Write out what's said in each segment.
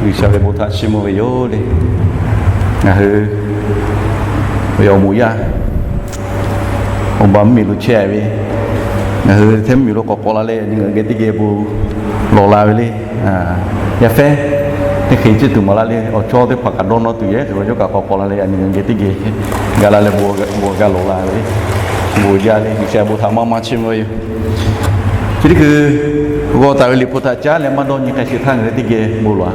G'uiˬsha ve bon htaꞈ chiˇ mvuh ve yoˬ le. Ngaˬ hui ve awˬ moˍ yaˇ awˬ baˬ mvuhˇmiˬ lo chehˇ ve, ngaˬ hui hteˇ mvuhˇmiˬ lo k'awꞈ k'awꞈ la leh, yaꞈ nyi ngaˬ hui geh teˇ geh bon lawˬ la ve le. Yaˇ fehˉ teˇ hk'e ciˇ tuˬ maˍ laˇ le, awˬ chawˇ teˇ hpaˍ kaꞈ dawˇ nawˇ tuˬ yehˬ hk'e ve yawˇ kaꞈ k'awꞈ k'awꞈ la leh, yaꞈ nyi ngaˬ hui geh teˇ geh ga la leh bon g'a lawˬ la ve le. Bon jaˇ le, G'uiˬsha bon htaꞈ maˇ maˇ chiˇ mvuh ve yoˬ. Chi teˇ hkui g'aw taˍ ve Liꞈ hpu htaꞈ caˉ leh maˇ dawˇ nyi k'ai sheˍ htaˇ, ngaˬ hui teˇ geh bon lawˬ a.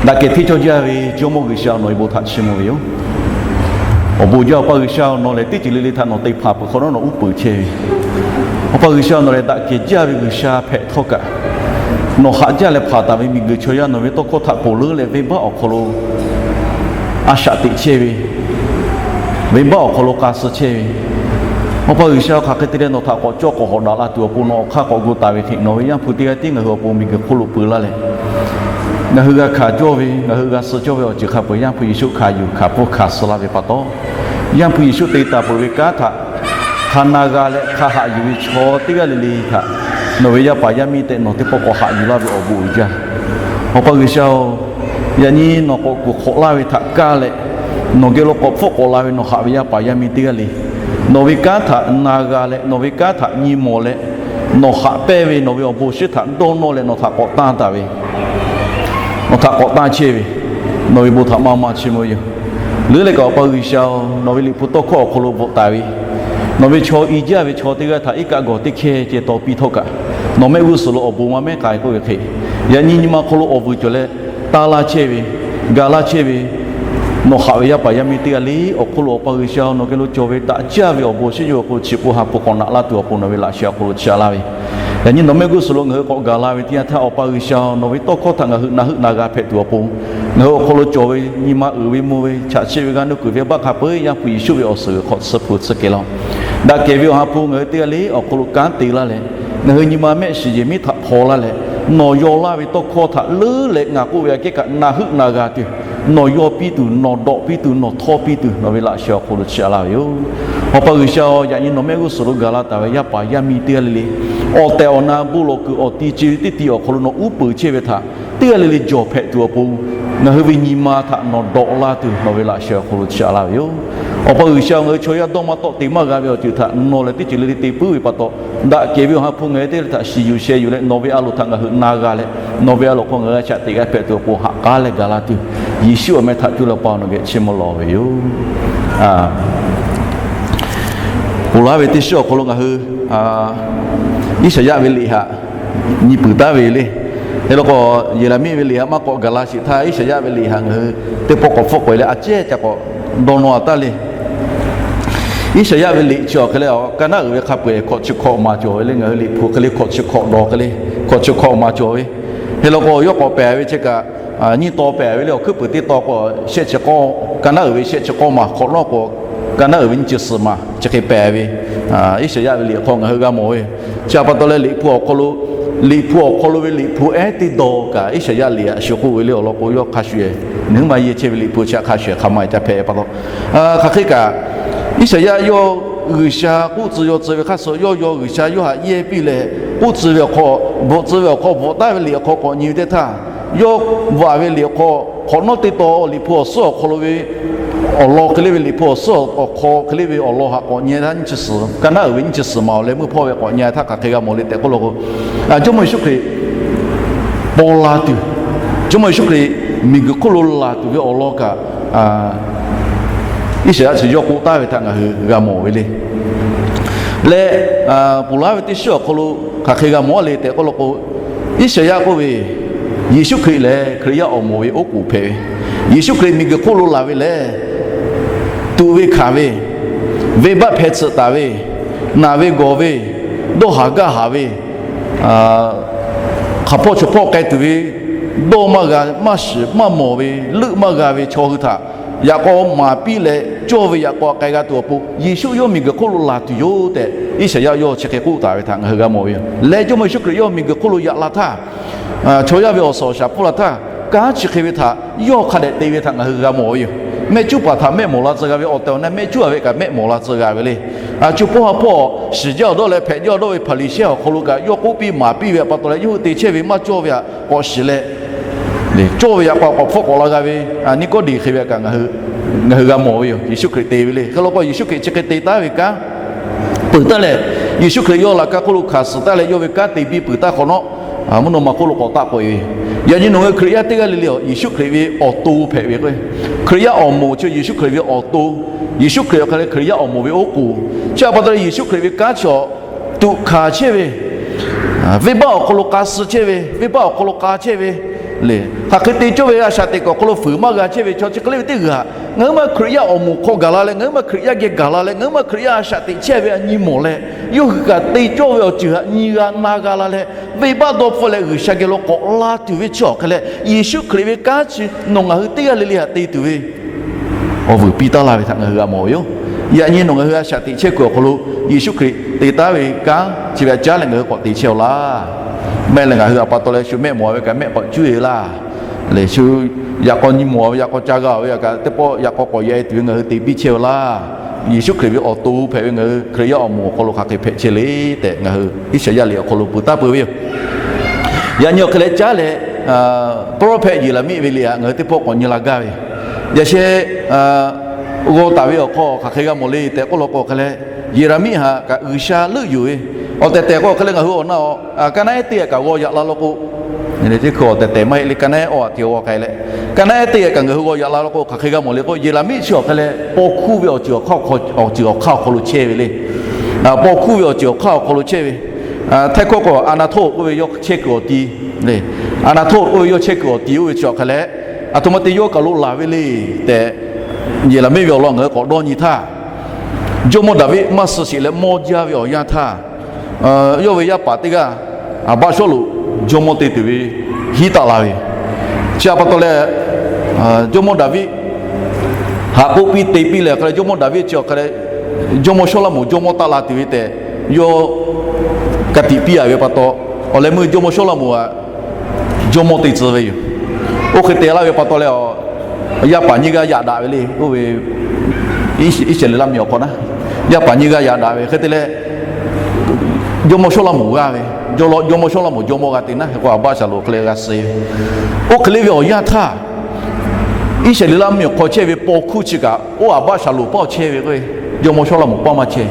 Daꞈ kehˬ hteˇ cawˇ jaˇ ve Jawˇmawˇ G'uiˬsha, nawˬ ve bon htaꞈ chiˇ mvuh ve yoˬ. Awˬ bon jaˇ Awˬ pa G'uiˬsha, nawˬ lehˬ teˇ ceuˬ le le htaꞈ nawˬ te hpanˍ peuˬ hk'awꞈ nawˉ nawˬ uˉ peunˍ chehˇ ve. Awˬ pa G'uiˬsha, nawˬ lehˬ daꞈ kehˬ jaˇ ve G'uiˬsha hpehꞈ htawˇ kaꞈ, nawˬ haꞈ jaˇ leh hpanˍ taˍ ve miˬguiˬ chaw yaˇ nawˬ ve tawˇ hkawˇ htaꞈ ponˬ leuˉ leh venˇbaˆ awˬ hk'aw lo a shaꞈ teꞈ chehˇ ve, venˇbaˆ awˬ hk'aw lo k'a suh chehˇ ve, Awˬ pa G'uiˬsha, hk'aˬ hk'e te leh nawˬ htaꞈ k'awꞈ cawˇ k'awꞈ hawꞈ daꞈ la tuˬ awˬ pon nawˬ awˬ hk'aˇ k'awꞈ gu taˍ ve hk'e, nawˬ ve Yaˇ hpu teˇ g'aˇ tiˉ ngaˬ hui awˬ pon miˬguiˬ hk'oˆ lo peu laˇ leh, ngaˬ hui g'a hkanˍ cawˇ ve, ngaˬ hui g'a suh cawˇ ve awˬ ceuˬ hk'a peuˬ Yaˇ hpu Yeˍsuˆ hkanˍ yuˬ hkanˍ pfuhˇ hkanˍ suh laˇ ve pa taw, Yaˇ hpu Yeˍsuˆ te taˍ peuˬ ve kanˉ htaꞈ hk'a na g'a leh hk'a haꞈ yuˬ ve chaw teˇ g'aˇ le le htaꞈ nawˬ ve yaˇ paˍ yaˇ miˇ tehꞈ nawˬ teˇ pawˆ k'awꞈ haꞈ yuˬ laˇ ve awˬ bon uiˍ jaˇ. Awˬ pa G'uiˬsha-oˬ, yaꞈ nyi nawˬ k'awꞈ kuˬ hk'awꞈ laˇ ve htaꞈ kaˇ leh, nawˬ geh lo k'awꞈ hpfuhˆ k'awꞈ la ve nawˬ haꞈ ve yaˇ paˍ yaˇ miˇ teˇ g'aˇ le, nawˬ ve kanˉ htaꞈ na g'a leh nawˬ ve kanˉ htaꞈ nyi mawˬ leh, nawˬ haꞈ pehnˇ ve nawˬ ve awˬ bon shiˉ htaꞈ dawˇ nawˇ leh nawˬ htaꞈ k'awꞈ tanˇ taˍ ve, nawˬ htaꞈ k'awꞈ tanˇ chehˇ ve, nawˬ ve bon htaꞈ maˇ maˇ chiˇ mvuh yoˬ. Leuˉ leh kaꞈ Awˬ pa G'uiˬsha-oˬ, nawˬ ve Liꞈ hpu tawˇ hkawˇ awˬ hk'aw lo bvuhꞈ taˍ ve, nawˬ ve chaw i jaˇ ve chaw teˇ g'aˇ htaꞈ iˉ kaˆ gawˬ teˇ hkehˇ ceh taw piˇ htawˇ kaꞈ, nawˬ mehˆ g'uˇ suhˍ lo awˬ bon maˇ mehˉ k'ai k'oˆ ve hk'e, yaꞈ nyi nyi ma hk'aw lo awˬ vuiˬ cawˬ leh taˇ laˇ chehˇ ve, ga laˇ chehˇ ve, nawˬ haꞈ ve yaˇ paˍ yaˇ miˇ teˇ g'aˇ le awˬ hk'oˆ lo Awˬ pa G'uiˬsha-oˬ, nawˬ geh lo cawˬ ve daꞈ jaˇ ve awˬ bon shiˉ yoˬ awˬ hk'aw lo chi hk'oˆ ha hpu k'awꞈ naꞈ laˇ tuˬ awˬ pon nawˬ ve laꞈ sheh awˬ hk'aw lo chi a laˇ ve, yaꞈ nyi nawˬ mehˆ g'uˇ suhˍ lo ngaˬ hui k'awꞈ gaˬ la ve teˇ yanˇ htaˇ, Awˬ pa G'uiˬsha-oˬ, nawˬ ve tawˇ hkawˇ htaꞈ ngaˬ hui na heuˆ na g'a hpehꞈ tuˬ awˬ pon, ngaˬ hui awˬ hk'aw lo cawˬ ve nyi ma uiˍ ve mvuh ve chaꞈ chiˆ ve g'aˇ nuˇ kuiˬ venˇbaˆ hk'a peu-eˬ Yaˇ hpu Yeˍsuˆ ve awˬ suhˍ g'uiˬ hk'aw tsuhˇ hpu tsuhˇ kehˬ laˇ-oˆ. Daꞈ kehˬ ve Awˬ ha hpu ngaˬ hui teˇ g'aˇ le awˬ hk'aw lo kanˉ te laˇ leh, ngaˬ hui nyi ma mehˆ shiˍ yehˬ miˉ htaꞈ hpaw laˇ leh, nawˬ yaw laˇ ve tawˇ hkawˇ htaꞈ leuˉ leh ngaˬ k'oˆ ve aꞈ kehˉ kaꞈ na heuˆ na g'a tuˬ, nawˬ yaw piˇ tuˬ, nawˬ dawꞈ piˇ tuˬ, nawˬ htawˇ piˇ tuˬ nawˬ ve laꞈ sheh awˬ hk'aw lo chi a laˇ ve yoˬ. Awˬ pa G'uiˬsha-oˬ, yaꞈ nyi nawˬ mehˆ g'uˇ suhˍ lo gaˬ la taˍ ve yaˇ paˍ yaˇ miˇ teˇ g'aˇ le le, awˬ tehˬ awˬ na bon lawˬ kuiˬ awˬ ti ce ve teˇ ti awˬ hk'aw lo nawˬ uˉ peunˍ chehˇ ve htaꞈ teˇ g'aˇ le le jawˬ hpehꞈ tuˬ awˬ pon, ngaˬ hui ve nyi ma htaꞈ nawˬ dawꞈ laˇ tuˬ nawˬ ve laꞈ sheh awˬ hk'aw lo chi a laˇ ve yoˬ. Awˬ pa G'uiˬsha, ngaˬ hui chaw yaˇ dawˇ maˇ tawˆ te maˇ g'a ve awˬ ceuˬ htaꞈ nawˬ lehˬ teˇ ceuˬ le le te puiˉ ve pa taw, daꞈ kehˬ ve Awˬ ha hpu ngaˬ hui teˇ g'aˇ le htaꞈ shiˍ yuˬ sheh yuˬ leh nawˬ ve a loˍ htaꞈ ngaˬ hui na g'a leh, nawˬ ve a loˍ hk'aw ngaˬ hui a shaꞈ teꞈ g'a hpehꞈ tuˬ awˬ pon ha k'aˉ leh gaˬ la tuˬ, Yeˍsuˆ awˬ meh htaꞈ cuˇ leh Awˬ pa nawˬ geh chiˇ mvuh lawˬ ve yoˬ. Ponˬ laˇ ve teˇ shiˉ awˬ hk'aw lo ngaˬ hui Iˉsaˍyaˆ ve liꞈ htaꞈ nyi puiˍ taˉ ve le. Hk'e law k'o, Yeˍraˍmiˆ ve liꞈ htaꞈ maˇ k'awꞈ gaˬ la sheˍ htaˇ, Iˉsaˍyaˆ ve liꞈ htaꞈ ngaˬ hui teˇ pawˆ k'awꞈ hpfuhˆ k'oꞈ-e leh a cehˇ ca k'awꞈ dawˇ nawˇ a taˇ le. Iˉsaˍyaˆ ve liꞈ chi awˬ hk'e leh, Kaˇ naˉ uiˍ ve hk'a peu-eˬ hkawꞈ chi hkawꞈ maˍ cawˬ ve le. Ngaˬ hui liꞈ hpu hk'e le hkawꞈ chi hkawꞈ dawˬ hk'e le, hkawꞈ chi hkawꞈ maˍ cawˬ ve. Hk'e law k'o, yawˇ k'awꞈ pehˬ ve chi kaꞈ nyiˇ taw pehˬ ve le. Awˬ hkuiˉ puiˍ teˇ taw k'o shehˆ chi k'awˇ, Kaˇ naˉ uiˍ ve shehˆ chi k'awˇ maˬ hk'awꞈ nawˉ k'o, Kaˇ naˉ uiˍ ve nyiˇ chi suhˍ maˬ chi hk'e pehˬ ve. Iˉsaˍyaˆ ve liꞈ hk'aw ngaˬ hui g'a mawˬ ve, chi a pa taw leh liꞈ hpu awˬ hk'aw lo, liꞈ hpu awˬ hk'aw lo ve liꞈ hpu ehˉ teˇ daw kaꞈ Iˉsaˍyaˆ liꞈ htaꞈ shu k'oˆ ve le. Awˬ lawn k'o, yawˇ hk'a shuˍ shuˍ, nawˬ hui maˇ yehˇ chehˇ ve liꞈ hpu chi htaꞈ hk'a shuˍ shuˍ hk'a ma ca hpehꞈ pa taw, hk'aˬ hk'e kaꞈ, Iˉsaˍyaˆ yawˇ G'uiˬsha k'oˆ tcuh yaw tcuh ve hk'a shuˍ, yawˇ yaw G'uiˬsha yawˇ htaꞈ yehˇ piˇ leh k'oˆ tcuh ve awˬ hk'aw, bvuhꞈ tcuh ve awˬ hk'aw, bvuhꞈ taˍ ve liꞈ awˬ hk'aw k'awꞈ nyi ve teˇ htaˇ, yawˇ bvuhꞈ ve liꞈ awˬ hk'aw, hk'awꞈ nawˉ teˇ taw liꞈ hpu awˬ suhˉ awˬ hk'aw lo ve awˬ lawn hk'e le ve liꞈ hpu awˬ suhˉ awˬ hk'aw hk'e le ve awˬ lawn htaꞈ k'awꞈ nyi htaˇ, nyiˇ chi suhˍ, Kaˇ naˉ uiˍ ve nyiˇ chi suhˍ maˬ awˬ leh meuˇ hpawˇ ve k'awꞈ nyi htaˇ hk'aˬ hk'e g'a mawˬ le tehꞈ k'oˆ law k'o, Jawˇmawˇ Yeˍsuˆ Hkriꞈ paw la tuˬ, Jawˇmawˇ Yeˍsuˆ Hkriꞈ miˬguiˬ hk'oˆ lo laˬ tuˬ ve awˬ lawn kaꞈ, Iˉsaˍyaˆ chi yawˇ k'oˆ taˍ ve htaꞈ ngaˬ hui g'a mawˬ ve le. Leh ponˬ laˇ ve teˇ shiˉ awˬ hk'aw lo hk'aˬ hk'e g'a mawˬ le tehꞈ k'oˆ law k'o, Iˉsaˍyaˆ k'oˆ ve, Yeˍsuˆ Hkriꞈ lehˬ Hkriꞈ yaˇ awˬ moˍ ve oˉ k'oˍ hpehꞈ ve, Yeˍsuˆ Hkriꞈ miˬguiˬ hk'oˆ lo laˬ ve lehˬ, tuꞈ ve hkanˍ ve, venˇbaˆ hpeh tsuhꞈ taˍ ve, naˬ ve gawˬ ve, dawˇ haˍ gaˇ haˍ ve, hk'aˬ hpawˇ chaw hpawˇ k'ai tuˬ ve, dawˇ maˇ g'a, maˇ shiˍ maˇ mawˬ ve, leuˆ maˇ g'a ve chaw hui htaꞈ yaꞈ k'aw maˍ piˇ leh cawˇ ve yaꞈ k'aw k'ai g'a tuˬ awˬ pon, Yeˍsuˆ yawˇ miˬguiˬ hk'oˆ lo laˬ tuˬ yoˬ tehꞈ Iˉsaˍyaˆ yawˇ chi hk'e k'oˆ taˍ ve htaꞈ ngaˬ hui g'a mawˬ ve yoˬ. Leh Jawˇmawˇ Yeˍsuˆ Hkriꞈ yawˇ miˬguiˬ hk'oˆ lo yaꞈ la htaˇ, chaw yaˇ ve awˬ suhˍ awˬ shaˍ pfuhˇ la htaˇ, kanˉ chi hk'e ve htaꞈ yawˇ hk'a dehꞈ te ve htaꞈ ngaˬ hui g'a mawˬ ve yoˬ. Mehˆ cuˉ paˍ htaꞈ mehˆ mawˬ la tcuh g'a ve, awˬ tehˬ awˬ na mehˆ cuˉ a ve kaꞈ mehˆ mawˬ la tcuh g'a ve le. Chi hpawˇ ha hpawˇ shiˍ jaˇ awˬ dawˇ leh hpehꞈ jaˇ awˬ dawˇ ve Hpaˍriˍsehˇ awˬ hk'aw lo kaꞈ yawˇ k'oˆ piˇ maˍ piˇ ve pa taw leh, yawˇ hui te chehˇ ve maˇ cawˇ ve htaꞈ k'awꞈ shiˍ leh, Cawˇ ve yaꞈ k'aw k'awꞈ hpfuhˆ k'awꞈ la g'a ve Niˆkawˇdeˍ hk'e ve kaꞈ ngaˬ hui g'a mawˬ ve yoˬ. Yeˍsuˆ Hkriꞈ te ve le. Hk'e law k'o, Yeˍsuˆ Hkriꞈ chi hk'e te taˉ ve kanˉ peuˬ taˉ leh, Yeˍsuˆ Hkriꞈ yawˇ laꞈ ka hk'oˆ lo hkanˍ suhˍ taˉ leh yawˇ ve kanˉ te biˇ peuˬ taˉ hk'awꞈ nawˉ, mvuhˇ naw ma hk'oˆ lo k'awꞈ taˆ k'oꞈ e ve. Yaꞈ nyi nawˬ ngaˬ hui Hkriꞈ yaˇ teˇ g'aˇ le le, Yeˍsuˆ Hkriꞈ ve awˬ to hpehꞈ ve k'o, Hkriꞈ yaˇ awˬ moˍ chi Yeˍsuˆ Hkriꞈ ve awˬ to, Yeˍsuˆ Hkriꞈ awˬ hk'aˬ leh Hkriꞈ yaˇ awˬ moˍ ve oˉ k'oˍ chi a pa taw leh Yeˍsuˆ Hkriꞈ ve kanˉ chaw tuꞈ hkanˍ chehˇ ve, venˇbaˆ awˬ hk'aw lo k'a suh chehˇ ve, venˇbaˆ awˬ hk'aw lo k'a chehˇ ve le. Hk'aˬ hk'e te cawˇ ve a shaꞈ teꞈ kuiˬ awˬ hk'aw lo fuiˍ maˇ g'a chehˇ ve chaw chi hk'e le ve teˇ g'aˇ, ngaˬ hui ma Hkriꞈ yaˇ awˬ moˍ hk'aw gaˬ la leh, ngaˬ hui ma Hkriꞈ yaˇ geh gaˬ la leh, ngaˬ hui ma Hkriꞈ yaˇ a shaꞈ teꞈ chehˇ ve a nyi mawˬ leh, yawˇ hui kaꞈ te cawˇ ve awˬ ceuˬ htaꞈ nyi g'a na g'a la leh, venˇbaˆ dawˇ hpfuhˆ leh G'uiˬsha geh lo k'awꞈ la tuˬ ve chi awˬ hk'e leh, Yeˍsuˆ Hkriꞈ ve kanˉ chi nawˬ ngaˬ hui teˇ g'aˇ le le htaꞈ te tuˬ ve awˬ vuiˬ piˇ taˉ laˇ ve htaꞈ ngaˬ hui g'a mawˬ ve yoˬ. Yaꞈ nyi nawˬ ngaˬ hui a shaꞈ teꞈ chehˇ kuiˬ awˬ hk'aw lo Yeˍsuˆ Hkriꞈ te taˉ ve kanˉ chi ve htaꞈ caˉ leh ngaˬ hui k'awꞈ te chehˇ-oˆ laˇ. Mehˆ leh ngaˬ hui a pa taw leh shu mehˆ mawˬ ve kaꞈ mehˆ k'awꞈ cuˇ e laˇ. Lehˬ shu yaꞈ k'aw nyi mawˬ ve, yaꞈ k'aw ca g'a ve kaꞈ teˇ pawˆ yaꞈ k'aw k'awꞈ yaꞈ e tuˬ ve ngaˬ hui te biˇ chehˇ-oˆ laˇ. Yeˍsuˆ Hkriꞈ ve awˬ to hpehꞈ ve ngaˬ hui Hkriꞈ yaˇ awˬ moˍ awˬ hk'aw lo hk'aˬ hk'e hpehꞈ chehˇ le tehꞈ ngaˬ hui Iˉsaˍyaˆ liꞈ awˬ hk'aw lo peuˬ taˉ peuˬ ve yoˬ. Yaꞈ nyi awˬ hk'e leh caˉ leh, prophet Yeˍraˍmiˆ ve liꞈ htaꞈ ngaˬ hui teˇ pawˆ k'awꞈ nyi la gaˇ ve. Yaꞈ sheh g'aw taˍ ve awˬ hk'aw hk'aˬ hk'e g'a mawˬ le tehꞈ k'oˆ law k'o, hk'e leh Yeˍraˍmiˆ htaꞈ kaꞈ G'uiˬsha leuˆ yuˬ ve awˬ tehˬ tehˬ k'o, hk'e leh ngaˬ hui awˬ na-oˬ, ka naˉ ehˉ teˇ g'aˇ kaꞈ g'aw yaꞈ la law k'o, teˇ hkui awˬ tehˬ tehˬ maˇ heˆ le, ka naˉ ehˉ awˬ htaꞈ tiꞈ g'aw k'ai leh, ka naˉ ehˉ teˇ g'aˇ kaꞈ ngaˬ hui g'aw yaꞈ la law k'o, hk'aˬ hk'e g'a mawˬ le k'o, Yeˍraˍmiˆ chi awˬ hk'e leh paw hkuˇ ve awˬ ceuˬ awˬ hk'aˇ awˬ ceuˬ awˬ hk'aˇ awˬ hk'aw lo chehˇ ve le. Paw hkuˇ ve awˬ ceuˬ awˬ hk'aˇ awˬ hk'aw lo chehˇ ve. Htaiˇ hkawˇ k'o Anaˍhtoˆ k'oˆ ve yawˇ chehˇ kuiˬ awˬ ti le. Anaˍhtoˆ k'oˆ ve yawˇ chehˇ kuiˬ awˬ ti oˇ ve chi awˬ hk'e leh, aˬ htoꞈ ma te yawˇ kaˬ lo laˬ ve le tehꞈ, Yeˍraˍmiˆ ve awˬ lawn ngaˬ hui k'awꞈ dawˇ nyi htaˇ, jawˇmawˇ Daˍviˆ maˇ suh sheˍ leh mawˇ jaˇ ve awˬ yanˇ htaˇ, yawˇ ve yaˇ paˍ teˇ g'aˇ Aˍbaˆsawˉluꞈ jawˇmawˇ te tuˬ ve hiˉ taˆ la ve. Chi a pa taw leh, jawˇmawˇ Daˍviˆ haꞈ k'oˆ piˇ te piˇ leh hk'e leh, jawˇmawˇ Daˍviˆ chi awˬ hk'e leh jawˇmawˇ Sawˉlaꞈmonˍ jawˇmawˇ taˆ la tuˬ ve tehꞈ yawˇ ka tiꞈ piˇ a ve pa taw, awˬ leh meuˇ jawˇmawˇ Sawˉlaꞈmonˍ aꞈ jawˇmawˇ te tcuh ve yoˬ. Oˇ hk'e te laˇ ve pa taw leh, yaˇ paˍ nyiˇ g'aˇ yaꞈ daꞈ ve le. Oˇ ve Iˉsaˍreˍlaˆ miˬ awˬ hk'aw naˉ, yaˇ paˍ nyiˇ g'aˇ yaꞈ daꞈ ve hk'e te leh, jawˇmawˇ Sawˉlaꞈmonˍ g'aˇ ve, jawˇ law jawˇmawˇ Sawˉlaꞈmonˍ jawˇmawˇ g'a te naˉ hk'e k'o, Aˍbaˆshaˍlonˍ hk'e leh g'a suh ve. Oˇ hk'e le ve awˬ yanˇ htaˇ, Iˉsaˍreˍlaˆ miˬ awˬ hk'aw chehˇ ve paw hkuˇ chi kaꞈ oˇ Aˍbaˆshaˍlonˍ paˇ chehˇ ve k'o, jawˇmawˇ Sawˉlaꞈmonˍ paˇ maˇ chehˇ.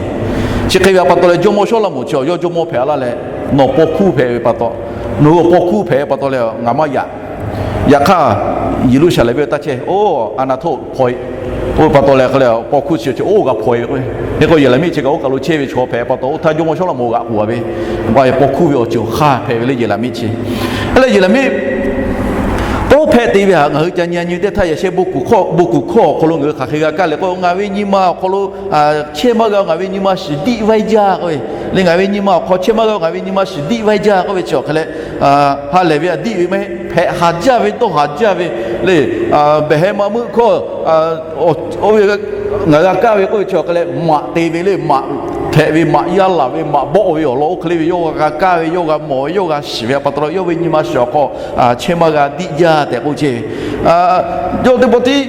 Chi hk'e ve a pa taw leh jawˇmawˇ Sawˉlaꞈmonˍ chi awˬ yawˇ jawˇmawˇ hpehꞈ laˇ leh, nawˬ paw hkuˇ hpehꞈ ve pa taw, nawˬ hui paw hkuˇ hpehꞈ ve pa taw leh ngaˬ maˇ yaꞈ. Yaꞈ hk'aˇ, Yeˍruˆsaˍlehnˍ venˇ taˇ chehˇ, oˇ Anaˍhtoˆ hpaw e. Oˇ ve pa taw leh hk'e leh paw hkuˇ chi chi oˇ g'a hpaw e ve k'o, hk'e k'o Yeˍraˍmiˆ chi kaꞈ oˇ kaˬ lo chehˇ ve chaw hpehꞈ pa taw, oˇ htaˇ jawˇmawˇ Sawˉlaꞈmonˍ g'aꞈ k'oˍ a ve, paw hkuˇ ve awˬ ceuˬ awˬ hk'aˇ hpehꞈ ve le Yeˍraˍmiˆ chi. Hk'e leh Yeˍraˍmiˆ prophet te ve htaꞈ ngaˬ hui ca nyi nyi teˇ htaˇ, yaꞈ sheh bon kuˬ hkawˇ awˬ hk'aw lo ngaˬ hui hk'aˬ hk'e g'a kaˇ leh k'o, ngaˬ ve nyi ma awˬ hk'aw lo chehˇ maˇ g'a, ngaˬ ve nyi ma shiˍ diˆ vaiˇ jaˇ k'oˆ ve le. Ngaˬ ve nyi ma awˬ hk'aw chehˇ maˇ g'a, ngaˬ ve nyi ma shiˍ diˆ vaiˇ jaˇ k'oˆ ve chi awˬ hk'e leh, ha lehˬ ve htaꞈ diˆ ve maˇ heˆ, hpehꞈ haˍ jaˇ ve, dawˇ haˍ jaˇ ve le. Beˬ heh ma meuˆ hkawˇ oˇ ve ngaˬ g'a kaˇ ve k'oˆ ve chi awˬ hk'e leh maꞈ te ve le. Maꞈ hpehꞈ ve, maꞈ yaˇ laˬ ve, maꞈ bawˆ ve awˬ lawn oˇ hk'e le ve yawˇ g'a kaˇ ve, yawˇ g'a mawˬ ve, yawˇ g'a shiˍ ve a pa taw leh, yawˇ ve nyi ma shiˍ awˬ hk'aw chehˇ maˇ g'a diˆ jaˇ tehꞈ k'oˆ chehˇ ve. Yawˇ teˇ pawˆ tiˉ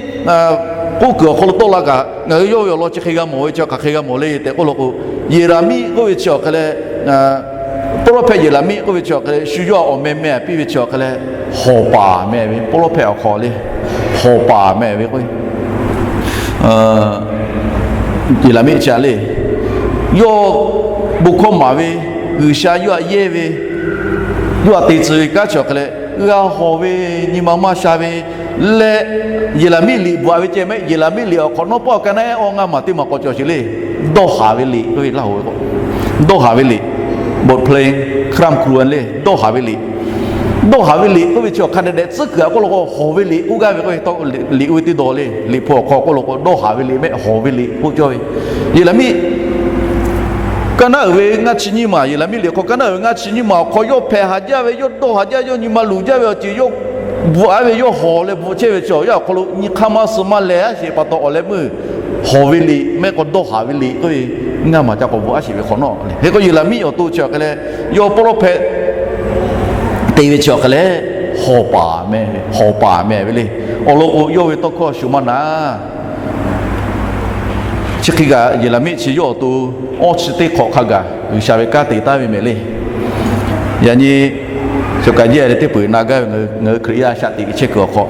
k'oˆ kuiˬ awˬ hk'aw lo tawˆ la kaꞈ, ngaˬ hui yawˇ ve awˬ lawn chi hk'e g'a mawˬ ve chi hk'aˬ hk'e g'a mawˬ le tehꞈ k'oˆ law k'o, Yeˍraˍmiˆ k'oˆ ve chi awˬ hk'e leh prophet Yeˍraˍmiˆ k'oˆ ve chi awˬ hk'e leh, shu yawˇ awˬ meh meh piˇ ve chi awˬ hk'e leh, hawˍ paˍ meh ve, prophet awˬ hk'aw le, hawˍ paˍ meh ve k'o, Yeˍraˍmiˆ chi a le, yawˇ bon hkawˇ maˍ ve, G'uiˬsha yawˇ htaꞈ yehˇ ve, yawˇ htaꞈ te tcuh ve kanˉ chi awˬ hk'e leh g'a hawˍ ve, nyi ma maˇ sha ve leh, Yeˍraˍmiˆ liꞈ bvuhꞈ ve ceh mehˆ, Yeˍraˍmiˆ liꞈ awˬ hk'awꞈ nawˉ pawˆ ka naˉ ehˉ awˬ ngaˇ maˬ teˇ maˬ k'awꞈ cawˬ sheˍ le. Dawˇ haˍ ve liꞈ k'oˆ ve laˇ hoꞈ ve k'o, dawˇ haˍ ve liꞈ, bawꞈ hpleˇ, hk'aˇ hk'u a le, dawˇ haˍ ve liꞈ. Dawˇ haˍ ve liꞈ k'oˆ ve chi awˬ hk'a dehꞈ dehꞈ tcuhˉ kuiˬ a k'oˆ law k'o, hawˍ ve liꞈ k'oˆ gaˇ ve k'o, liꞈ oˇ ve teˇ dawˇ le. Liꞈ hpu awˬ hk'aw k'oˆ law k'o, dawˇ haˍ ve liꞈ mehˆ, hawˍ ve liꞈ k'oˆ cawˇ ve. Yeˍraˍmiˆ ka naˉ uiˍ ve ngaˇ chi nyiˇ maˬ, Yeˍraˍmiˆ liꞈ hk'aw ka naˉ uiˍ ve ngaˇ chi nyiˇ maˬ awˬ hk'aw yawˇ hpehꞈ haˍ jaˇ ve, yawˇ dawˇ haˍ jaˇ, yawˇ nyi ma luˬ jaˇ ve awˬ ceuˬ, yawˇ bvuhꞈ a ve, yawˇ hawˍ leh bvuhꞈ chehˇ ve chi awˬ yanˇ awˬ hk'aw lo nyi hk'aˇ maˇ suh maˇ leh a sheˍ pa taw, awˬ leh meuˇ hawˍ ve liꞈ mehˆ k'o dawˇ haˍ ve liꞈ k'oˆ ve ngaˇ maˬ ca k'awꞈ bvuhꞈ a sheˍ ve hk'awꞈ nawˉ le. Hk'e k'o Yeˍraˍmiˆ awˬ to chi awˬ hk'e leh, yawˇ prophet te ve chi awˬ hk'e leh, hawˍ paˍ meh ve, hawˍ paˍ meh ve le. Awˬ lawn k'o, yawˇ ve tawˇ hkawˇ shu maˇ na chi hk'e kaꞈ, Yeˍraˍmiˆ chi yawˇ awˬ to awˇ chi teˇ hk'awꞈ hk'a gaˬ G'uiˬsha ve kanˉ te taˉ ve mehˍ le. Yaꞈ nyi Chaw kaꞈ jehˇ leh teˇ peuˬ na gaˇ ve ngaˬ hui Hkriꞈ yaˇ shaꞈ teꞈ chehˇ kuiˬ awˬ hk'aw,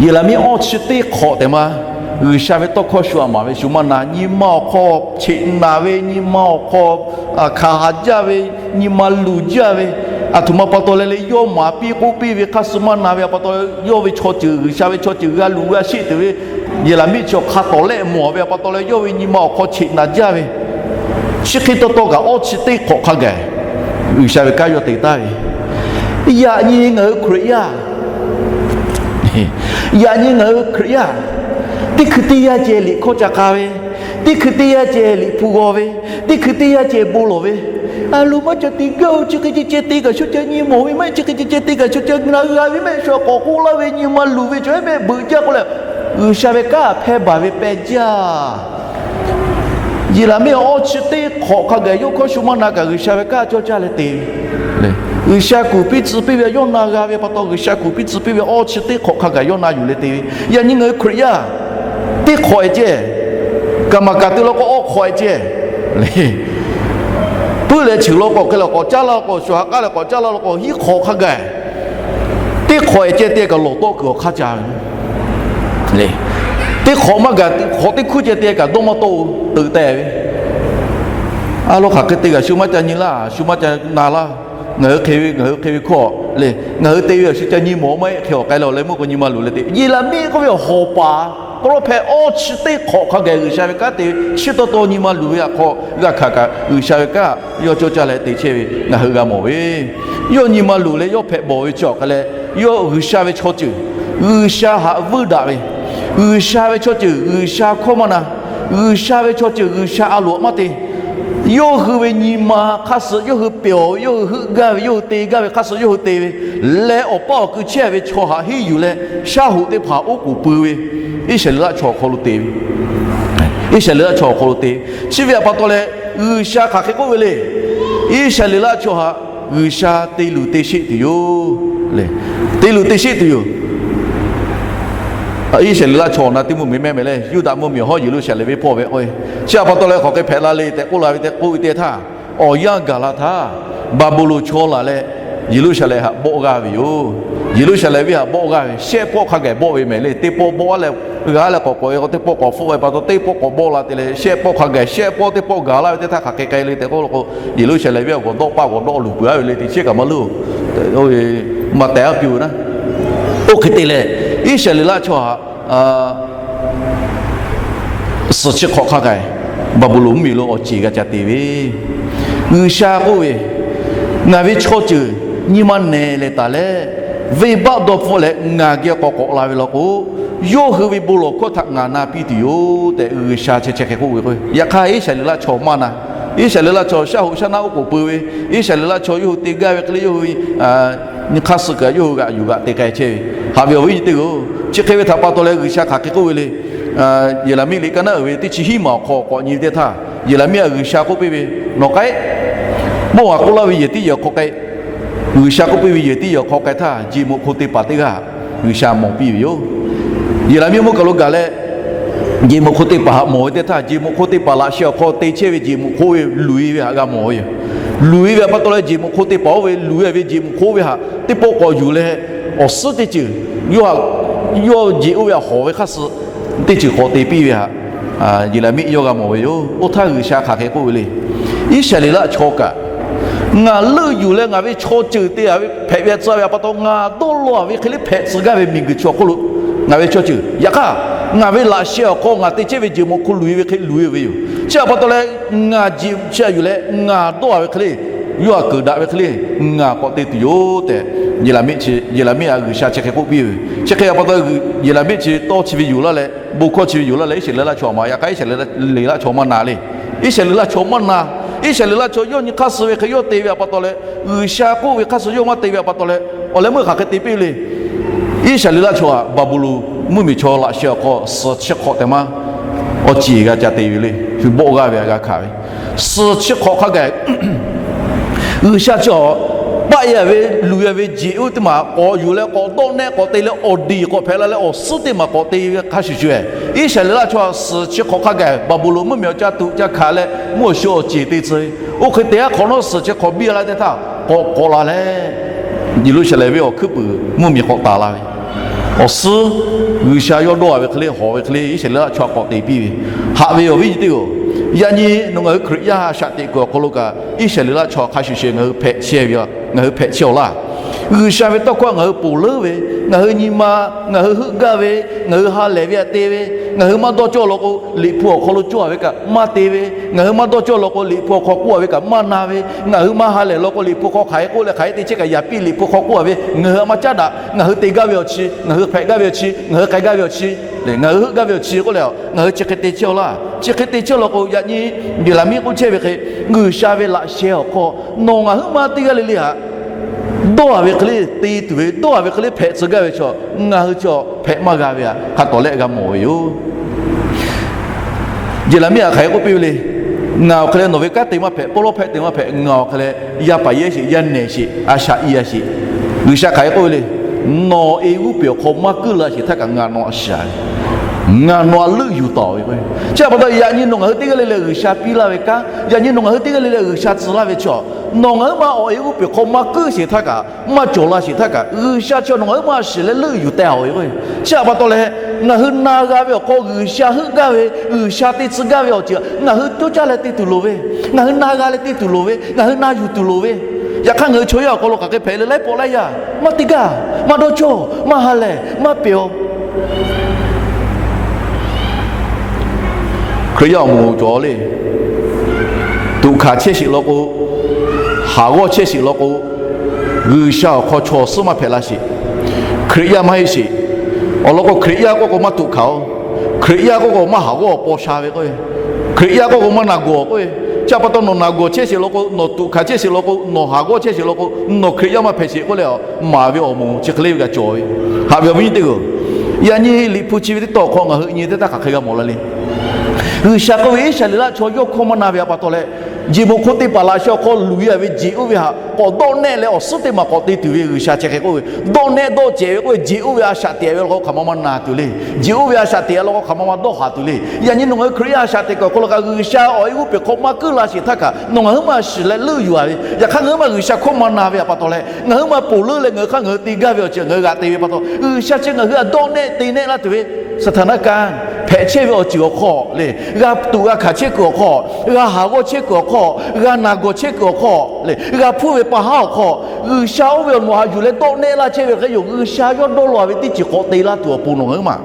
Yeˍraˍmiˆ awˇ chi teˇ hk'awꞈ tehꞈ ma, G'uiˬsha ve tawˇ hkawˇ shu aꞈ maˍ ve shu maˇ na. Nyi ma awˬ hk'aw cheꞈ naˍ ve, nyi ma awˬ hk'aw hkanˍ haˍ jaˇ ve, nyi ma luˬ jaˇ ve, aˬ htoꞈ ma pa taw leh le, yawˇ maˍ piˇ k'oˆ piˇ ve hk'aˇ suh maˇ na ve pa taw, yawˇ ve chaw ceuˬ, G'uiˬsha ve chaw ceuˬ g'a luˬ g'a sheˆ tuˬ ve Yeˍraˍmiˆ chi awˬ hk'a tawˍ lehˆ mawˬ ve pa taw leh, yawˇ ve nyi ma awˬ hk'aw cheꞈ naˍ jaˇ ve, chi hk'e taw taw kaꞈ awˇ chi teˇ hk'awꞈ hk'a gaˬ G'uiˬsha ve kanˉ yawˇ te taˍ ve. Yaꞈ nyi ngaˬ hui Hkriꞈ yaˇ, yaꞈ nyi ngaˬ hui Hkriꞈ yaˇ, teˇ hkui teˇ yanˇ ceh liꞈ hkawˇ ca k'a ve, teˇ hkui teˇ yanˇ ceh liꞈ hpu g'aw ve, teˇ hkui teˇ yanˇ ceh bon lawˬ ve, a loˍ maˇ ca te gaˇ-oˬ. Chi hk'e ceh ceh te kaꞈ shu ca nyi mawˬ ve maˇ heˆ. Chi hk'e ceh ceh te kaꞈ shu ca na g'a ve maˇ heˆ. Shu k'awꞈ k'oˆ laˇ ve nyi ma luˬ ve chaw heˉ mehˆ beuꞈ jaˇ k'oˆ leh, G'uiˬsha ve kanˉ hpehˇ baˬ ve peh jaˇ. Yeˍraˍmiˆ awˇ chi teˇ hk'awꞈ hk'a gaˬ yawˇ hkawˇ shu maˇ na kaꞈ G'uiˬsha ve kanˉ cawˇ caˇ leh te ve. G'uiˬsha kuˬ piˇ tcuh piˇ ve yawˇ na g'a ve pa taw, G'uiˬsha kuˬ piˇ tcuh piˇ ve awˇ chi teˇ hk'awꞈ hk'a gaˬ yawˇ na yuˬ leh te ve. Yaꞈ nyi ngaˬ hui Hkriꞈ yaˇ teˇ hk'awꞈ e ceh, kaꞈ maˍ kaꞈ te law k'o awˇ hk'awꞈ e ceh, puiˉ leh cheuˬ law k'o hk'e leh k'awꞈ caˇ laˇ k'o, shu ha k'aˉ leh k'awꞈ caˇ laˇ law k'o hiˉ hk'awꞈ hk'a gaˬ teˇ hk'awꞈ e ceh te kaꞈ lawˬ tawˆ kuiˬ awˬ hk'aˇ ca ve le. Teˇ hk'awꞈ maˇ gaˬ hk'awꞈ teˇ hkuiˉ ceh te kaꞈ dawˇ maˇ tawˆ-oˬ teuꞈ teh ve. A law hk'aˬ hk'e te kaꞈ shu maˇ ca nyi laˇ, shu maˇ ca na laˇ. Ngaˬ hui hk'e ve ngaˬ hui hk'e ve hkawˇ le, ngaˬ hui te ve awˬ shu ca nyi mawˬ maˇ heˆ. Hk'e awˬ k'ai leh awˬ leh meuˇ k'o nyi ma luˬ leh te. Yeˍraˍmiˆ k'oˆ ve awˬ hawˍ paˍ, prophet awˇ chi teˇ hk'awꞈ hk'a gaˬ G'uiˬsha ve kanˉ te ve chi taw taw nyi ma luˬ ve awˬ hk'aw g'a hkanˍ kaꞈ G'uiˬsha ve kanˉ yawˇ cawˇ caˇ leh te chehˇ ve ngaˬ hui g'a mawˬ ve. Yawˇ nyi ma luˬ leh yawˇ hpehꞈ bawˬ ve chi awˬ hk'a leh, yawˇ G'uiˬsha ve chaw ceuˬ, G'uiˬsha haꞈ vuiˇ daꞈ ve, G'uiˬsha ve chaw ceuˬ G'uiˬsha hkawˇ maˇ na, G'uiˬsha ve chaw ceuˬ G'uiˬsha a loˍ maˇ te. Yawˇ hui ve nyi ma hk'aˇ suh yawˇ hui pyawˬ ve, yawˇ hui heuˆ gaˇ ve, yawˇ hui te gaˇ ve hk'aˇ suh yawˇ hui te ve leh, awˬ paˇ awˬ kui chehˇ ve chaw haꞈ hiˉ yuˬ leh shaˉ hoꞈ teˇ hpaˍ oˉ k'oˍ pui ve Iˉsaˍreˍlaˆ chaw awˬ hk'aw lo te ve. Iˉsaˍreˍlaˆ chaw awˬ hk'aw lo te ve. Chi ve htaꞈ pa taw leh G'uiˬsha hk'aˬ hk'e k'oˆ ve le. Iˉsaˍreˍlaˆ chaw haꞈ G'uiˬsha te luˬ te sheˆ tuˬ yoˬ le. Te luˬ te sheˆ tuˬ yoˬ. Iˉsaˍreˍlaˆ chaw awˬ na teˇ mvuhˇmiˬ mehˆ mehˍ leh, Yuˇdaꞈ mvuhˇmiˬ hawˉ Yeˍruˆsaˍlehnˍ venˇ hpawˇ ve k'o, chi htaꞈ pa taw leh hk'aˬ hk'e hpehꞈ la le tehꞈ k'oˆ la ve tehꞈ k'oˆ ve teˇ htaˇ, awˬ yanˇ gaˬ la htaˇ, Baˍbuˍlonˍ chaw laˬ leh Yeˍruˆsaˍlehnˍ haꞈ bawˆ g'aˇ ve yoˬ. Yeˍruˆsaˍlehnˍ venˇ haꞈ bawˆ g'aˇ ve shehˆ pawˆ hk'a gaˬ bawˆ ve mehˍ le. Teˇ pawˆ bawˆ leh g'a leh k'awꞈ k'awꞈ ve k'o, teˇ pawˆ k'awꞈ hpfuhˆ ve pa taw teˇ pawˆ k'awꞈ bawˆ la te leh shehˆ pawˆ hk'a gaˬ, shehˆ pawˆ teˇ pawˆ gaˬ laˇ ve teˇ htaˇ hk'aˬ hk'e k'ai le tehꞈ k'oˆ la k'o, Yeˍruˆsaˍlehnˍ venˇ haꞈ g'awˬ dawˆ paˆ g'awˬ dawˆ luˬ peuˬ-a ve le. Teˇ chiˉ kaꞈ maˇ leuˉ, maˇ tehˬ-a piˇ-oˬ na. Oˇ hk'e te leh, Iˉsaˍreˍlaˆ chaw haꞈ suhˍ chi hk'awꞈ hk'a gaˬ Baˍbuˍlonˍ mvuhˇmiˬ lo awˬ ceˬ g'a ca te ve, G'uiˬsha k'oˆ ve, ngaˬ ve chaw ceuˬ nyi ma nehˬ leh taˍ leh, venˇbaˆ dawˇ hpfuhˆ leh ngaˬ geh k'awꞈ k'awꞈ la ve law k'o, yawˇ hui ve bon lawˬ hkawˇ htaꞈ ngaˬ na piˇ tuˬ yoˬ tehꞈ G'uiˬsha chi chi hk'e k'oˆ ve k'o, yaꞈ hk'aˇ Iˉsaˍreˍlaˆ chaw maˇ na. Iˉsaˍreˍlaˆ chaw shaˉ hoꞈ shaˉ naˆ oˉ k'oˍ pui ve, Iˉsaˍreˍlaˆ chaw yawˇ hui te gaˇ ve hk'e le yawˇ hui nyi hk'aˇ suh kaꞈ yawˇ hui g'aꞈ yuˬ g'aꞈ te k'ai chehˇ ve. Haꞈ ve awˬ viˉ nyi teˇ g'aˇ-oˬ, chi hk'e ve htaꞈ pa taw leh G'uiˬsha hk'aˬ hk'e k'oˆ ve le. Yeˍraˍmiˆ liꞈ kaˇ naˉ uiˍ ve teˇ chi hiˉ maˬ awˬ hk'aw k'awꞈ nyi ve teˇ htaˇ, Yeˍraˍmiˆ htaꞈ G'uiˬsha k'oˆ piˇ ve, Nawˬ k'ai, mawˇ g'a k'oˆ laˇ ve yehˬ tiˉ yehˬ awˬ hk'aw k'ai. G'uiˬsha k'oˆ piˇ ve yehˬ tiˉ yehˬ awˬ hk'aw k'ai htaˇ, jeˬ mawꞈ hk'o te paˍ teˇ g'aˇ G'uiˬsha mawˬ piˇ ve yoˬ. Yeˍraˍmiˆ mvuhˇ kaˬ lo gaˬ leh, jeˬ mawꞈ hk'o te paˍ htaꞈ mawˬ ve teˇ htaˇ, jeˬ mawꞈ hk'o te paˍ laꞈ sheh awˬ hk'aw te chehˇ ve jeˬ mawꞈ hk'oˆ ve luˬ-e ve htaꞈ g'a mawˬ ve yoˬ. Luˬ-e ve htaꞈ pa taw leh jeˬ mawꞈ hk'o te paˍ oˇ ve luˬ-e ve jeˬ mawꞈ hk'oˆ ve htaꞈ teˇ pawˆ k'awꞈ yuˬ leh, awˬ suhˉ teˇ ceuˬ, yawˇ, yawˇ jeˬ oˇ ve htaꞈ hawˍ ve hk'aˇ suh teˇ ceuˬ k'awꞈ te piˇ ve htaꞈ Yeˍraˍmiˆ yawˇ g'a mawˬ ve yoˬ. Oˇ htaˇ G'uiˬsha hk'aˬ hk'e k'oˆ ve le. Iˉsaˍreˍlaˆ chaw kaꞈ ngaˬ leuˆ yuˬ leh ngaˬ ve chaw ceuˬ te-a ve hpehꞈ ve tcuh ve htaꞈ pa taw, ngaˬ dawˇ law-a ve hk'e le hpehꞈ tcuh gaˇ ve miˬguiˬ chi awˬ hk'oˆ lo ngaˬ ve chaw ceuˬ. Yaꞈ hk'aˇ, ngaˬ ve laꞈ sheh awˬ hk'aw ngaˬ te chehˇ ve jeˬ mawꞈ hk'oˆ luˬ-e ve hk'e luˬ-e ve yoˬ. Chi htaꞈ pa taw leh, ngaˬ jeˬ chi htaꞈ yuˬ leh ngaˬ dawˇ-a ve hk'e le, yawˇ htaꞈ keunˍ daꞈ ve hk'e le, ngaˬ k'awꞈ te tuˬ yoˬ tehꞈ, Yeˍraˍmiˆ htaꞈ G'uiˬsha chi hk'e k'oˆ piˇ ve. Chi hk'e pa taw, Yeˍraˍmiˆ chi tawˇ chi ve yuˬ laˇ leh, bon hkawˇ chi ve yuˬ laˇ leh, Iˉsaˍreˍlaˆ chaw maˇ, yaꞈ hk'aˇ Iˉsaˍreˍlaˆ chaw maˇ na le. Iˉsaˍreˍlaˆ chaw maˇ na. Iˉsaˍreˍlaˆ chaw yawˇ nyi hk'aˇ suh ve hk'e yawˇ te ve htaꞈ pa taw leh, G'uiˬsha k'oˆ ve hk'aˇ suh yawˇ maˇ te ve htaꞈ pa taw leh, awˬ leh meuˇ hk'aˬ hk'e te piˇ ve le. Iˉsaˍreˍlaˆ chaw htaꞈ Baˍbuˍlonˍ mvuhˇmiˬ chaw laꞈ sheh awˬ hk'aw suhˍ chi hk'awꞈ tehꞈ maˇ awˬ ceˬ g'a ca te ve le. Bawˆ g'aˇ ve htaꞈ g'a hkanˍ ve, suhˍ chi hk'awꞈ hk'a gaˬ G'uiˬsha chi awˬ paˆ-e ve luˬ-e ve jeˬ oˇ teˇ maˬ k'awꞈ yuˬ leh k'awꞈ dawˆ nehˆ k'awꞈ te leh awˬ diˬ k'awꞈ hpehꞈ la leh awˬ suhˉ teˇ maˬ k'awꞈ te ve hk'a shuˍ shuˍ-e, Iˉsaˍreˍlaˆ chaw suhˍ chi hk'awꞈ hk'a gaˬ Baˍbuˍlonˍ mvuhˇmiˬ awˬ ca tuꞈ ca hkanˍ leh mvuhˇ awˬ shu awˬ ceˬ te tcuh ve. Oˇ hk'e te-a hk'awꞈ nawˉ suhˍ chi hk'awꞈ biˇ la teˇ htaˇ, k'awꞈ k'awꞈ la leh, Yeˍruˆsaˍlehnˍ ve awˬ hkuiˉ puiˍ mvuhˇmiˬ k'awꞈ taˍ la ve, awˬ suhˉ G'uiˬsha yawˇ dawˇ a ve hk'e le, hawˬ ve hk'e le, Iˉsaˍreˍlaˆ chaw htaꞈ k'awꞈ te piˇ ve, haꞈ ve awˬ viˉ nyi teˇ-oˬ, yaꞈ nyi nawˬ ngaˬ hui Hkriꞈ yaˇ a shaꞈ teꞈ kuiˬ awˬ hk'aw lo kaꞈ, Iˉsaˍreˍlaˆ chaw hk'a shuˍ shuˍ ngaˬ hui hpehꞈ chehˇ ve, ngaˬ hui hpehꞈ chehˇ-aw laˇ. G'uiˬsha ve tawˇ hkawˇ ngaˬ hui ponˬ leuˉ ve, ngaˬ hui nyi ma, ngaˬ hui heuˆ gaˇ ve, ngaˬ hui ha lehˬ ve htaꞈ te ve, ngaˬ hui maˇ dawˇ cawˇ law k'o, Liꞈ hpu awˬ hk'aw lo cawˇ a ve kaꞈ maˇ te ve, ngaˬ hui maˇ dawˇ cawˇ law k'o, Liꞈ hpu awˬ hk'aw k'oˆ a ve kaꞈ maˇ na ve, ngaˬ hui maˇ ha lehˬ law k'o, Liꞈ hpu hk'aw hk'aˬ hk'e k'oˆ leh hk'aˬ hk'e te chehˇ kaꞈ yaꞈ piˇ Liꞈ hpu hk'aw k'oˆ a ve, ngaˬ hui a maˇ caˉ daꞈ. Ngaˬ hui te gaˇ ve awˬ chi, ngaˬ hui hpehꞈ gaˇ ve awˬ chi, ngaˬ hui k'ai gaˇ ve awˬ chi, ngaˬ hui heuˆ gaˇ ve awˬ chi k'oˆ leh, ngaˬ hui chi hk'e te chehˇ-aw laˇ. Chi hk'e te chehˇ law k'o, yaꞈ nyi Yeˍraˍmiˆ k'oˆ chehˇ ve hk'e, G'uiˬsha ve laꞈ sheh awˬ hk'aw nawˬ ngaˬ huiˉ ma teˇ g'aˇ le le htaꞈ dawˇ a ve hk'e le te tuˬ ve, dawˇ a ve hk'e le hpehꞈ tcuh gaˇ ve chaw, ngaˬ hui chaw hpehꞈ maˇ g'a ve htaꞈ hk'a tawˍ lehˆ g'a mawˬ ve yoˬ. Yeˍraˍmiˆ htaꞈ hk'aˬ hk'e k'oˆ piˇ ve le. Ngaˬ awˬ hk'e leh nawˬ ve kanˉ te maˇ hpehꞈ, pawˇ lawˉ hpehꞈ te maˇ hpehꞈ, ngaˬ awˬ hk'e leh yaˇ paˍ yehˇ sheˍ, yaˇ nehˬ sheˍ, a shaꞈ i a sheˍ. G'uiˬsha hk'aˬ hk'e k'oˆ ve le. Nawˬ eˬ g'uˇ peˬ awˬ hk'aw maˇ kuiˉ la sheˍ htaˇ kaꞈ ngaˬ nawˬ htaꞈ shiˍ ve, ngaˬ nawˬ htaꞈ leuˆ yuˬ taˍ ve k'o, chi htaꞈ pa taw yaꞈ nyi nawˬ ngaˬ hui teˇ g'aˇ le le G'uiˬsha piˇ laˇ ve kanˉ, yaꞈ nyi nawˬ ngaˬ hui teˇ g'aˇ le le G'uiˬsha tcuh laˇ ve chaw, nawˬ ngaˬ huiˉ ma awˬ eˬ g'uˇ peˬ hk'aw maˇ kuiˉ sheˍ htaˇ kaꞈ, maˇ cawˬ la sheˍ htaˇ kaꞈ, G'uiˬsha chi nawˬ ngaˬ huiˉ ma shiˍ leh leuˆ yuˬ teh a ve k'o, chi htaꞈ pa taw leh, ngaˬ hui na g'a ve awˬ hk'aw G'uiˬsha heuˆ gaˇ ve, G'uiˬsha te tcuh gaˇ ve awˬ ceuˬ ngaˬ hui coˇ caˇ leh te tuˬ loˍ ve, ngaˬ hui na g'a leh te tuˬ loˍ ve, ngaˬ hui na yuˬ tuˬ loˍ ve. Yaꞈ hk'aˇ ngaˬ hui chaw yaˇ awˬ hk'aw lo hk'aˬ hk'e hpehꞈ le, laiˉ pawˆ laiˉ yaˇ maˇ te gaˇ, maˇ dawˇ cawˇ, maˇ ha lehˬ, maˇ pehˬ-aw. Hkriꞈ yaˇ awˬ moˍ cawˬ le. Tuꞈ hkanˍ chehˇ sheˍ law k'o, haˍ g'awˇ chehˇ sheˍ law k'o, G'uiˬsha awˬ hk'aw chaw awˬ suhˉ maˇ hpehꞈ la sheˍ. Hkriꞈ yaˇ maˇ heˆ sheˍ. Awˬ lawn k'o, Hkriꞈ yaˇ k'oˆ k'o maˇ tuꞈ hkanˍ-oˬ. Hkriꞈ yaˇ k'oˆ k'o maˇ haˍ g'awˇ paw sha ve k'o, Hkriꞈ yaˇ k'oˆ k'o maˇ naˬ gawˬ k'o, chi htaꞈ pa taw nawˬ naˬ gawˬ chehˇ sheˍ law k'o, nawˬ tuꞈ hkanˍ chehˇ sheˍ law k'o, nawˬ haˍ g'awˇ chehˇ sheˍ law k'o, nawˬ Hkriꞈ yaˇ maˇ hpehꞈ sheˍ k'oˆ leh, maˍ ve awˬ moˍ chi hk'e le ve g'a cawˬ ve. Haꞈ ve awˬ viˉ nyi teˇ g'aˇ-oˬ, yaꞈ nyi Liꞈ hpu chi ve teˇ tawˇ awˬ hk'aw ngaˬ hui nyi teˇ htaˇ hk'aˬ hk'e g'a mawˬ la le. G'uiˬsha k'oˆ ve Iˉsaˍreˍlaˆ chaw yawˇ hkawˇ maˇ na ve htaꞈ pa taw leh, jeˬ mawˬ hk'oˆ teˇ hpaˍ laꞈ sheh awˬ hk'aw luˬ a ve jeˬ oˇ ve htaꞈ k'awꞈ dawˆ nehˆ leh awˬ suhˉ teˇ maˬ k'awꞈ te tuˬ ve G'uiˬsha chi hk'e k'oˆ ve, dawˆ nehˆ dawˆ cehˬ ve k'oˆ ve jeˬ oˇ ve a shaꞈ teꞈ ve law k'o hk'aˬ ma ma na tuˬ le. Jeˬ oˇ ve a shaꞈ teꞈ law k'o hk'aˬ ma ma dawˇ haˍ tuˬ le. Yaꞈ nyi nawˬ ngaˬ hui Hkriꞈ yaˇ a shaꞈ teꞈ kuiˬ awˬ hk'aw lo kaꞈ G'uiˬsha awˬ e g'uˇ peˬ hk'aw maˇ kuiˉ la sheˍ htaˇ kaꞈ nawˬ ngaˬ huiˉ ma shiˍ leh leuˆ yuˬ a ve, yaꞈ hk'aˇ ngaˬ huiˉ ma G'uiˬsha hkawˇ maˇ na ve htaꞈ pa taw leh ngaˬ huiˉ ma ponˬ leuˉ leh ngaˬ hui hk'aˇ ngaˬ hui te gaˇ ve awˬ ceuˬ ngaˬ hui g'aꞈ te ve pa taw, G'uiˬsha chi ngaˬ hui htaꞈ dawˆ nehˆ te nehˆ laˇ tuˬ ve, saˍtanˍnaˆ kanˉ hpehꞈ chehˇ ve awˬ ceuˬ awˬ hk'aw le, g'a tuꞈ g'a hkanˍ chehˇ kuiˬ awˬ hk'aw, g'a haˍ g'awˇ chehˇ kuiˬ awˬ hk'aw, g'a naˬ gawˬ chehˇ kuiˬ awˬ hk'aw le, g'a hpuˇ ve pa haˉ awˬ hk'aw, G'uiˬsha oˇ ve awˬ moˍ htaꞈ yuˬ leh dawˆ nehˆ laˇ chehˇ ve hk'e yoˬ. G'uiˬsha yawˇ dawˇ law ve teˇ ceuˬ k'awꞈ te laˇ tuˬ awˬ pon nawˬ ngaˬ huiˉ ma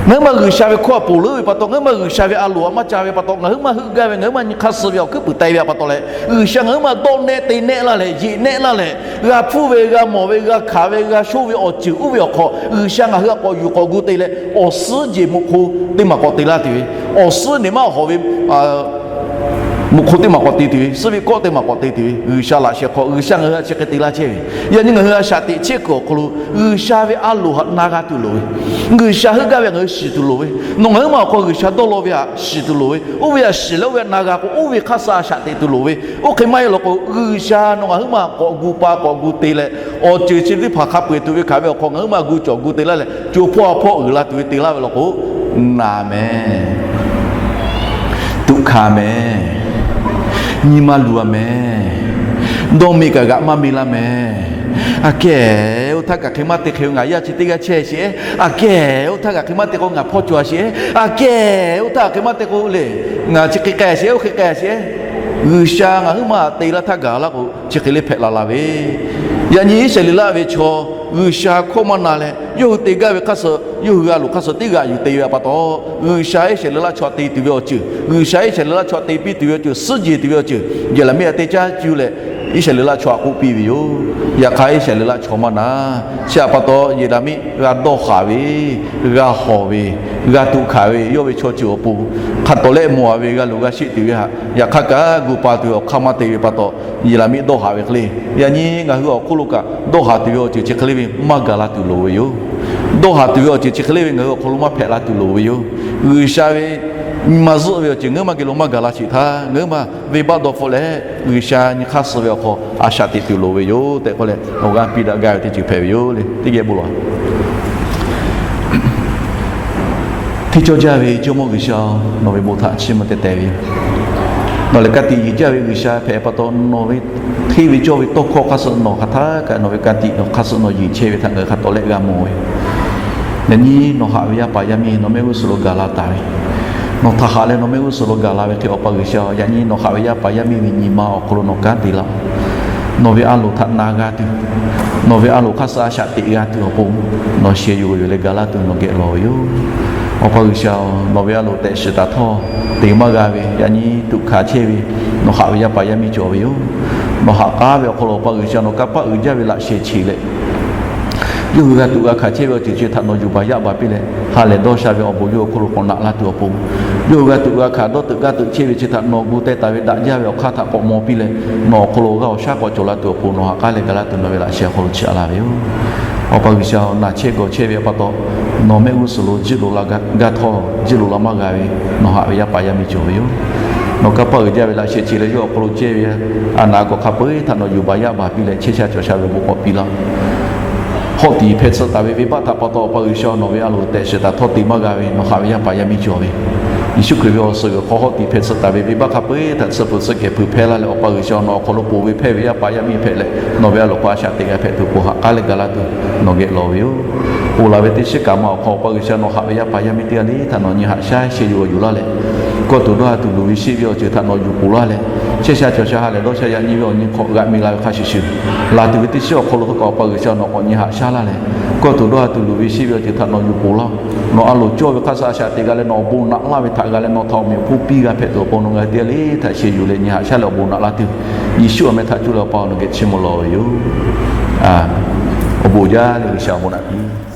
ngaˬ huiˉ ma G'uiˬsha ve hkawˇ htaꞈ ponˬ leuˉ ve pa taw, ngaˬ huiˉ ma G'uiˬsha ve a loˍ htaꞈ maˇ ca ve pa taw, ngaˬ huiˉ ma heuˆ gaˇ ve, ngaˬ huiˉ ma nyi hk'aˇ suh ve awˬ hkuiˉ puiˍ taiˍ ve pa taw leh, G'uiˬsha ngaˬ huiˉ ma dawˆ nehˆ te nehˆ laˇ leh, yeꞈ nehˆ laˇ leh, g'a hpuˇ ve, g'a mawˬ ve, g'a hkanˍ ve, g'a shonˇ ve awˬ ceuˬ oˇ ve awˬ hk'aw, G'uiˬsha ngaˬ hui htaꞈ k'awꞈ yuˬ k'awꞈ gu te leh, awˬ suhˉ jeˬ mawˬ hk'oˆ teˇ maˬ k'awꞈ te laˇ tuˬ ve, awˬ suhˉ neˬ maˇ hawˍ ve mawˬ hk'oˆ teˇ maˬ k'awꞈ te tuˬ ve, suhˉ ve kawˆ teˇ maˬ k'awꞈ te tuˬ ve, G'uiˬsha laꞈ sheh hk'aw G'uiˬsha ngaˬ hui htaꞈ chi hk'e te laˇ chehˇ ve, yaꞈ nyi ngaˬ hui a shaꞈ teꞈ chehˇ kuiˬ awˬ hk'aw lo G'uiˬsha ve a loˍ htaꞈ na g'a tuˬ loˍ ve, G'uiˬsha heuˆ gaˇ ve htaꞈ ngaˬ hui shiˍ tuˬ loˍ ve, nawˬ ngaˬ huiˉ ma awˬ hk'aw G'uiˬsha dawˇ law ve htaꞈ shiˍ tuˬ loˍ ve, oˇ ve htaꞈ shiˍ leh oˇ ve htaꞈ na g'a k'o, oˇ ve hk'aˇ suh a shaꞈ teꞈ tuˬ loˍ ve, oˇ hk'e maˇ heˆ law k'o, G'uiˬsha nawˬ ngaˬ huiˉ ma k'awꞈ gu pa k'awꞈ gu te leh, awˬ ceuˬ chi teˇ hpaˍ hk'a peu-eˬ tuˬ ve hkanˍ ve awˬ hk'aw ngaˬ huiˉ ma gu cawˬ gu te laˇ leh, co hpawˇ a hpawˇ uiˍ la tuˬ ve te laˇ ve law k'o, naˍ mehˍ, tuꞈ hkanˍ mehˍ, nyi ma luˬ a mehˍ, dawˇ me kaꞈ g'aꞈ maˇ me laˇ mehˍ. Aꞈ kehˬ, oˇ htaˇ kaꞈ hk'e maˇ te hk'e, ngaˬ yaˇ chi teˇ g'aˇ chehˇ sheˍ. Aꞈ kehˬ, oˇ htaˇ kaꞈ hk'e maˇ te k'o, ngaˬ hpawˇ cawˬ a sheˍ. Aꞈ kehˬ, oˇ htaˇ kaꞈ hk'e maˇ te k'o le, ngaˬ chi hk'e k'ai a sheˍ, oˇ hk'e k'ai a sheˍ. G'uiˬsha ngaˬ huiˉ ma te laˇ htaˇ gaˬ laˇ k'o, chi hk'e le hpehꞈ la la ve, yaꞈ nyi Iˉsaˍreˍlaˆ ve chaw G'uiˬsha hkawˇ maˇ na leh, yawˇ hui te gaˇ ve hk'aˇ suh, yawˇ hui g'a loˍ hk'aˇ suh teˇ g'aꞈ yuˬ te ve pa taw, G'uiˬsha Iˉsaˍreˍlaˆ chaw te tuˬ ve awˬ ceuˬ, G'uiˬsha Iˉsaˍreˍlaˆ chaw te piˇ tuˬ ve awˬ ceuˬ, suhˉ jeˬ tuˬ ve awˬ ceuˬ Yeˍraˍmiˆ htaꞈ te caˇ cuˇ leh, Iˉsaˍreˍlaˆ chaw htaꞈ k'oˆ piˇ ve yoˬ. Yaꞈ hk'aˇ Iˉsaˍreˍlaˆ chaw maˇ na. Chi htaꞈ pa taw Yeˍraˍmiˆ g'a dawˇ haˍ ve, g'a hawˬ ve, g'a tuꞈ hkanˍ ve yawˇ ve chaw ceuˬ awˬ pon hk'a tawˍ lehˆ mawˬ a ve g'a loˍ g'a sheˆ tuˬ ve htaꞈ, yaꞈ hk'aˇ kaꞈ gu pa tuˬ ve awˬ hk'aˇ maˇ te ve pa taw, Yeˍraˍmiˆ dawˇ haˍ ve hk'e le, yaꞈ nyi ngaˬ hui awˬ hk'oˆ lo kaꞈ dawˇ haˍ tuˬ ve awˬ ceuˬ chi hk'e le ve maˇ gaˬ la tuˬ loˍ ve yoˬ. Dawˇ haˍ tuˬ ve awˬ ceuˬ chi hk'e le ve ngaˬ hui awˬ hk'aw lo maˇ hpehꞈ la tuˬ loˍ ve yoˬ. G'uiˬsha ve nyi ma zuhˆ ve awˬ ceuˬ ngaˬ huiˉ ma geh lo maˇ gaˬ la sheˍ htaˇ, ngaˬ huiˉ ma venˇbaˆ dawˇ hpfuhˆ leh G'uiˬsha nyi hk'aˇ suh ve awˬ hk'aw a shaꞈ teꞈ tuˬ loˍ ve yoˬ tehꞈ k'oˆ leh, awˬ g'aˇ piˇ daꞈ gaˇ ve teˇ ceuˬ hpehꞈ ve yoˬ le. Teˇ geh bon lawˬ. Hteˇ cawˇ jaˇ ve Jawˇmawˇ G'uiˬsha-oˬ, nawˬ ve bon htaꞈ chiˇ mvuh teh teh ve yoˬ. Nawˬ lehˬ ka tiꞈ yeˬ jaˇ ve G'uiˬsha hpehꞈ pa taw, nawˬ ve hteˇ ve cawˇ ve tawˇ hkawˇ hk'aˇ suh nawˬ hk'aˬ htaˇ kaꞈ nawˬ ve ka tiꞈ nawˬ hk'aˇ suh nawˬ yeˬ chehˇ ve htaꞈ ngaˬ hui hk'a tawˍ lehˆ g'a mawˬ ve. Yaꞈ nyi nawˬ haꞈ ve yaˇ paˍ yaˇ miˇ nawˬ mehˆ g'uˇ suhˍ lo gaˬ la taˍ ve, nawˬ htaꞈ haꞈ leh nawˬ mehˆ g'uˇ suhˍ lo gaˬ la ve hk'e Awˬ pa G'uiˬsha, yaꞈ nyi nawˬ haꞈ ve yaˇ paˍ yaˇ miˇ ve nyi ma awˬ hk'aw lo nawˬ kanˉ te laˇ-oˬ. Nawˬ ve a loˍ htaꞈ na g'a tuˬ, nawˬ ve a loˍ hk'aˇ suh a shaꞈ teꞈ g'a tuˬ awˬ pon, nawˬ sheh yuˬ g'aw yuˬ leh gaˬ laˇ tuˬ nawˬ geh lawˬ ve yoˬ. Awˬ pa G'uiˬsha, nawˬ ve a loˍ tehꞈ shiˍ taˍ htawˇ, te maˇ g'a ve yaꞈ nyi tuꞈ hkanˍ chehˇ ve nawˬ haꞈ ve yaˇ paˍ yaˇ miˇ cawˬ ve yoˬ. Nawˬ haꞈ k'aˉ ve awˬ hk'aw lo Awˬ pa G'uiˬsha nawˬ kanˇ paˆ uiˍ jaˇ ve laꞈ sheh cheˬ leh, yawˇ hui g'a tuꞈ g'a hkanˍ chehˇ ve awˬ ceuˬ chi htaꞈ nawˬ yuˬ baˬ yaˇ baˬ piˇ leh, ha lehˬ dawˇ sha ve awˬ bon yawˇ hui awˬ hk'oˆ lo k'awꞈ naꞈ laˇ tuˬ awˬ pon, yawˇ hui g'a tuꞈ g'a hkanˍ dawˇ teuꞈ gaˇ teuꞈ chehˇ ve chi htaꞈ nawˬ gu teh taˍ ve daꞈ jaˇ ve awˬ hk'aˇ htaꞈ k'awꞈ maw piˇ leh, nawˬ awˬ hk'aw lo g'aˇ awˬ shaˉ k'awꞈ cawˬ la tuˬ awˬ pon nawˬ haꞈ k'aˉ leh gaˬ laˇ tuˬ nawˬ ve laꞈ sheh awˬ hk'aw lo chiˇ aꞈ laˇ ve yoˬ. Awˬ pa G'uiˬsha, naˬ chehˇ gawˬ chehˇ ve pa taw, nawˬ mehˆ g'uˇ suhˍ lo jiˇ lo la gaˇ htawˇ, jiˇ lo la maˇ g'a ve nawˬ haꞈ ve yaˇ paˍ yaˇ miˇ cawˬ ve yoˬ. Nawˬ kanˇ paˆ uiˍ jaˇ ve laꞈ sheh cheˬ leh yawˇ awˬ hk'aw lo cehˇ ve a naˍ k'awꞈ hk'a peu-eˬ htaꞈ nawˬ yuˬ baˬ yaˇ baˬ piˇ leh chehˇ sha cawˬ sha ve awˬ bon k'awꞈ piˇ laˇ. Hawˆ tiˍ hpehꞈ tsuhꞈ taˍ ve venˇbaˆ htaꞈ pa taw Awˬ pa G'uiˬsha nawˬ ve a loˍ tehꞈ shiˍ taˍ htawˇ te maˇ g'a ve nawˬ haꞈ ve yaˇ paˍ yaˇ miˇ cawˬ ve, Yeˍsuˆ Hkriꞈ ve awˬ suhˍ g'uiˬ hk'aw hawˆ tiˍ hpehꞈ tsuhꞈ taˍ ve venˇbaˆ hk'a peu-eˬ htaꞈ tsuhˇ peuˬ tsuhˇ kehˬ peuˬ hpehˇ laˇ leh, Awˬ pa G'uiˬsha nawˬ awˬ hk'aw lo ponˬ ve hpehˇ ve yaˇ paˍ yaˇ miˇ hpehꞈ leh, nawˬ ve a loˍ hk'aw a shaꞈ teꞈ g'a hpehꞈ tuˬ awˬ pon haꞈ k'aˉ leh gaˬ laˇ tuˬ nawˬ geh lawˬ ve yoˬ. Ponˬ laˬ ve teˇ shiˉ kaꞈ ma awˬ hk'aw Awˬ pa G'uiˬsha nawˬ haꞈ ve yaˇ paˍ yaˇ miˇ teˇ g'aˇ le htaꞈ nawˬ nyi haꞈ shaˉ sheh yuˬ g'aw yuˬ laˇ leh, kawˇ tuˬ dawˇ ha tuˬ luˬ ve sheˆ ve awˬ ceuˬ htaꞈ nawˬ yuˬ ponˬ laˇ leh, chehˇ sha cawˬ sha ha lehˬ dawˇ sha yaꞈ nyi ve awˬ nyi hk'awꞈ g'aꞈ mi la ve hk'a shuˍ shuˍ, laˬ tuˬ ve teˇ shiˉ awˬ hk'aw lo hk'e kaꞈ Awˬ pa G'uiˬsha nawˬ k'awꞈ nyi haꞈ shaˉ laˇ leh, kawˇ tuˬ dawˇ ha tuˬ luˬ ve sheˆ ve awˬ ceuˬ htaꞈ nawˬ yuˬ ponˬ laˇ. Nawˬ a loˍ cawˇ ve hk'aˇ suh a shaꞈ teꞈ g'a leh nawˬ awˬ bon naꞈ laˇ ve htaꞈ g'a leh nawˬ htaꞈ awˬ meꞈ awˬ hponˇ piˇ g'a hpehꞈ tuˬ awˬ pon nawˬ ngaˬ hui teˇ g'aˇ le htaꞈ sheh yuˬ leh nyi haꞈ shaˉ leh awˬ bon naꞈ laˇ tuˬ, Yeˍsuˆ awˬ meh htaꞈ cuˇ leh Awˬ pa nawˬ geh chiˇ mvuh lawˬ ve yoˬ. Awˬ bon jaˇ leh G'uiˬsha awˬ bon naꞈ piˇ